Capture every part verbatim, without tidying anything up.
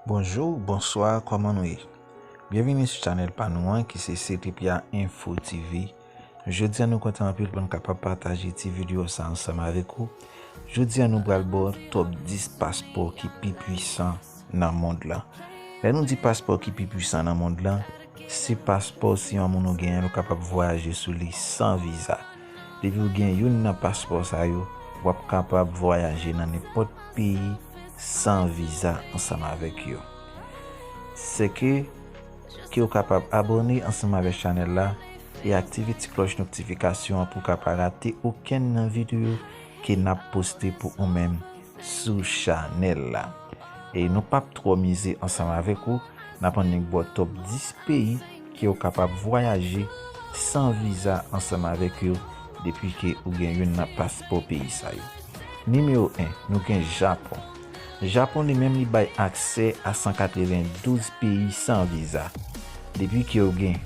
Bonjou, bonswa, kòman nou ye? Byenvini sou chanèl pa nou an ki se C T P A Info T V. Jodi a nou kontan anpil pou n kapab pataje ti videyo sa ansanm avèk ou. Jodi a nou pral ba w top dis paspò ki pi pwisan nan mond lan. Lè nou di paspò ki pi pwisan nan mond lan, se paspò si yon moun ou genyen l ou kapab vwayaje sou li san viza. Depi w gen youn nan paspò sa yo, w ap kapab vwayaje nan nenpòt peyi san viza ansanm avèk yo. Sèke ke w kapab abòne ansanm avèk chanèl la e aktive ti klòch notifikasyon an pou w ka pa rate okenn nan videyo ke n ap poste pou ou menm sou chanèl la. E nou p ap twò mize ansanm avèk ou, n ap annik ba w top dis peyi ke w kapab vwayaje san viza ansanm avèk yo depi ke ou gen youn nan paspò peyi sa yo. Nimewo en, nou gen Japon. Japon li menm li bay aksè a san katrevendouz peyi san viza. Depi ke ou gen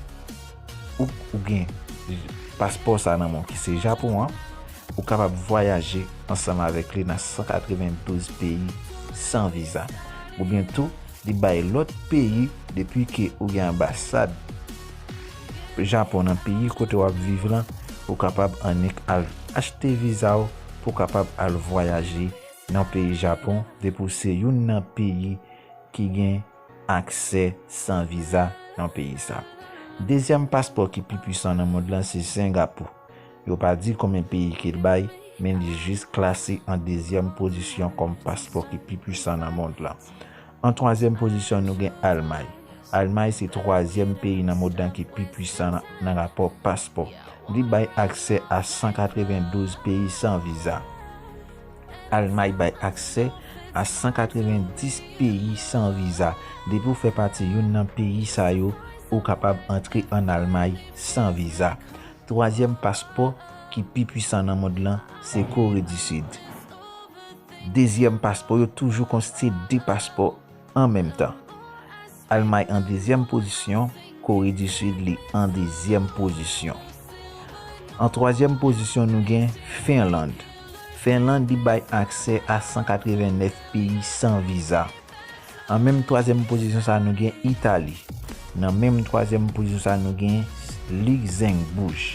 ou, ou gen paspò sa nan men w ki se Japon an, ou kapab vwayaje ansanm avèk li nan san katrevendouz peyi san viza. Oubyen tou, li bay lòt peyi depi ke ou gen anbasad Japon nan peyi kote w ap viv lan, ou kapab annik al achte viza w pou w kapab al vwayaje nan peyi Japon depi w se youn nan peyi ki gen aksè san viza nan peyi sa. Dezyèm paspò ki pi pwisan nan mond lan se Sengapou. Yo pa di konbyen peyi ke l bay, men li jis klase an dezyèm pozisyon kòm paspò ki pi pwisan nan mond lan. An twazyèm pozisyon, nou gen Almay. Almay se twazyèm peyi nan mond lan ki pi pwisan nan, nan rapò paspò. Li bay aksè a san katrevendouz peyi san viza. Almay bay aksè a san katrevendis peyi san viza. Depi w fè pati youn nan peyi sa yo, ou kapab antre ann Almay san viza. Twazyèm paspò ki pi pwisan nan mond lan, se Kore di Sid. Dezyèm paspò yo toujou konstitye de paspò an menm tan. Almay an dezyèm pozisyon, Kore di Sid li an dezyèm pozisyon. An twazyèm pozisyon, nou gen Finland. Finland li bay aksè a san katrevennèf peyi san viza. An menm twazyèm pozisyon sa, nou gen Itali. Nan menm twazyèm pozisyon sa, nou gen Lukzembourg.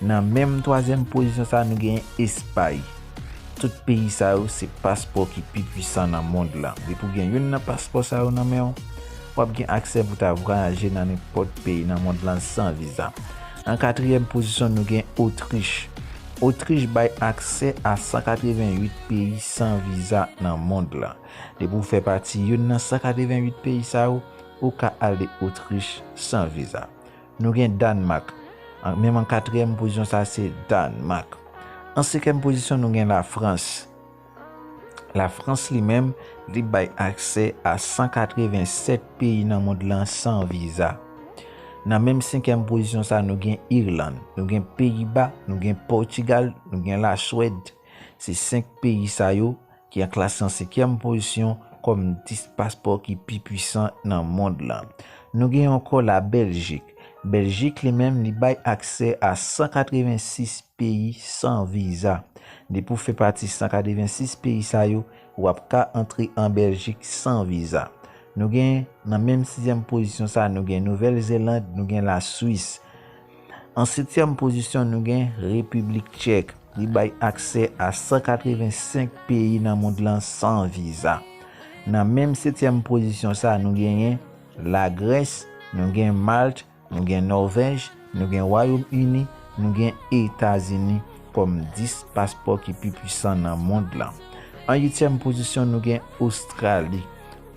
Nan menm twazyèm pozisyon sa, nou gen Espay. Tout peyi sa yo se paspò ki pi pwisan nan mond lan. Depi w gen youn nan paspò sa yo nan men w, w ap gen aksè pou ta vwayaje nan nenpòt peyi nan mond lan san viza. An katriyèm pozisyon, nou gen Otrich. Otrich bay aksè a san katrevenwit peyi san viza nan mond lan. Depi w fè pati youn nan san katrevenwit peyi sa yo, ou ka ale Otrich san viza. Nou gen Dànmak. An, menm an katriyèm pozisyon sa se Dànmak. An senkyèm pozisyon, nou gen Lafrans. Lafrans li menm, li bay aksè a san katrevensèt peyi nan mond lan san viza. Nan menm senkyèm pozisyon sa, nou gen Irlann, nou gen Peyiba, nou gen Pòtigal, nou gen Laswèd. Se senk peyi sa yo ki an klase an senkyèm pozisyon kòm dis paspò ki pi pwisan nan mond lan. Nou gen ankò Labèljik. Bèljik li menm, li bay aksè a san katrevensis peyi san viza. Depi w fè pati san katrevensis peyi sa yo, w ap ka antre an Bèljik san viza. Nou gen, nan menm sizyèm pozisyon sa, nou gen Nouvèl Zeland, nou gen Laswis. An setyèm pozisyon, nou gen Repiblik Tchèk. Li bay aksè a san katrevensenk peyi nan mond lan san viza. Nan menm setyèm pozisyon sa, nou genyen Lagrès, nou gen Malt, nou gen Nòvèj, nou gen Wayòm Ini, nou gen Etazini kòm dis paspò ki pi pwisan nan mond lan. An uityèm pozisyon, nou gen Ostrali.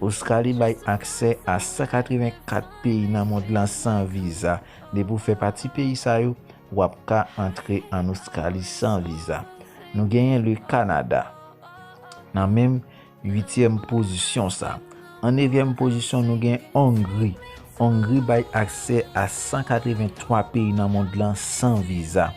Ostrali bay aksè a san katrevenkat peyi nan mond lan san viza. Depi w fè pati peyi sa yo, w ap ka antre ann Ostrali san viza. Nou genyen le Kanada nan menm uityèm pozisyon sa. An nevyèm pozisyon, nou gen Ongri. Ongri bay aksè a san katreventwa peyi nan mond lan san viza.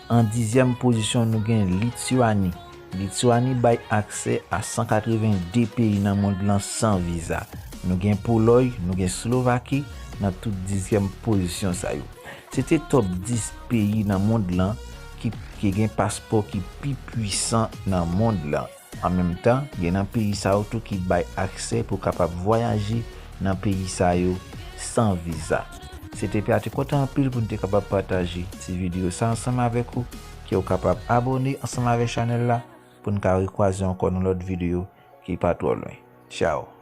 An dizyèm pozisyon, nou gen Lityani. Lityani bay aksè a san katrevendi peyi nan mond lan san viza. Nou gen Polòy, nou gen Slovaki nan tout dizyèm pozisyon sa yo. Se te top dis peyi nan mond lan ki, ki gen paspò ki pi pwisan nan mond lan. An menm tan, gen nan peyi sa yo tou ki bay aksè pou w kapab vwayaje nan peyi sa yo san viza. C T P A te kontan anpil pou n te kapab pataje ti videyo sa ansanm avèk ou, ke w kapab abòne ansanm avèk chanèl la pou n ka rekwaze ankò nan lòt videyo ki pa twò lwen. Tchao!